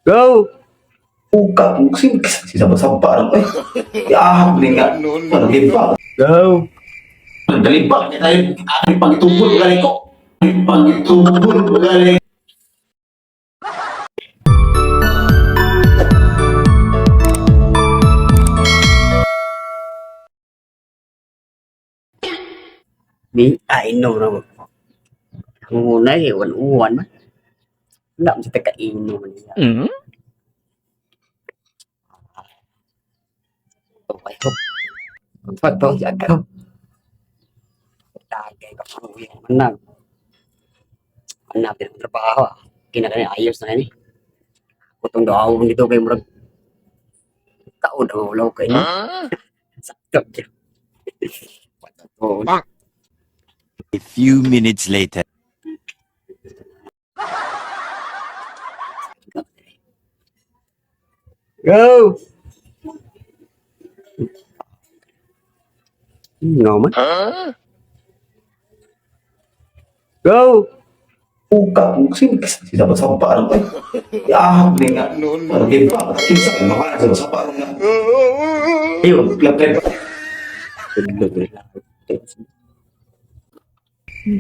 Go! Uka, sisaba-saba lang eh. Iahap ni nga. Panagibak. Go! Nagdalibak niya tayo. Ay, pagitubol, magaling ko. Ay, pagitubol, magaling. Di, ay no ra. Ngunay, uwan-uwan man. Wala man sa tagainom niya. Okay ko. Pagpag siya ka. Tagay ka po yung manag. Hanap din ang trabaho ah. Kinakanya ayos na ini. Kutong daw dito kay murag taon na ulaw kay no. Sakto gyud. Patotoo. A few minutes later. Go! No man. Go! Uka, sisaba-saba lang eh. Iahap ni nga. Panagibak. Kinsa, saba-saba lang nga. Ayun. Lapay.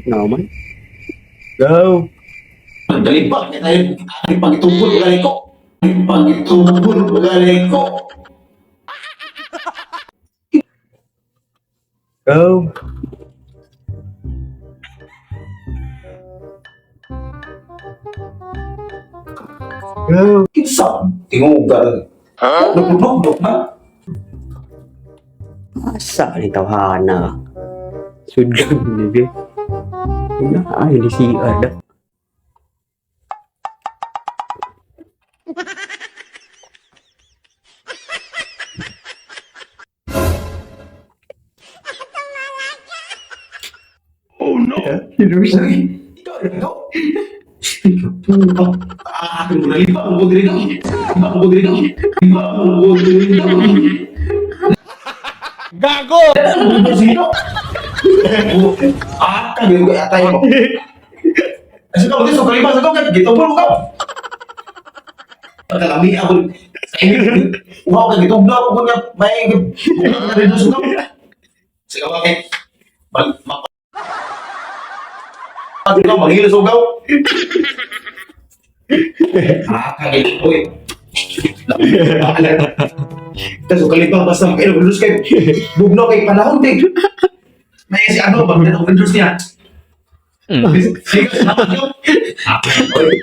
No man. Go! Nagdalibak niya tayo. Ay, pagitubol, magaling ko. Ay, pagitubol, magaling ko. Go! Go! Kinsa, tingugal. Nagdudok na. Asa ni tawhana? Sudlan ni be. Na ay ni si Ada. Oh no! Ikaw, ikaw. Ah, nalibak mo ko diri daw. Libak mo ko diri daw. Libak mo ko diri daw. Gago! Sino? Ah, kagay ko atay mo. Kasi ka dito kalima sa ko gitubol ko. Pagkalami ako sa inyo. Uhaw ka gitubol ako nga may na rin sa ko. Sige ba kay Mal ma Pag ikaw manghilo sa ugaw. Ah, kagay ko eh. Tapos kalipang basta makainom kay bugno kay panahon din. May si ano ba, ang Windows niya. Sige, salamat yun. Ah, oy.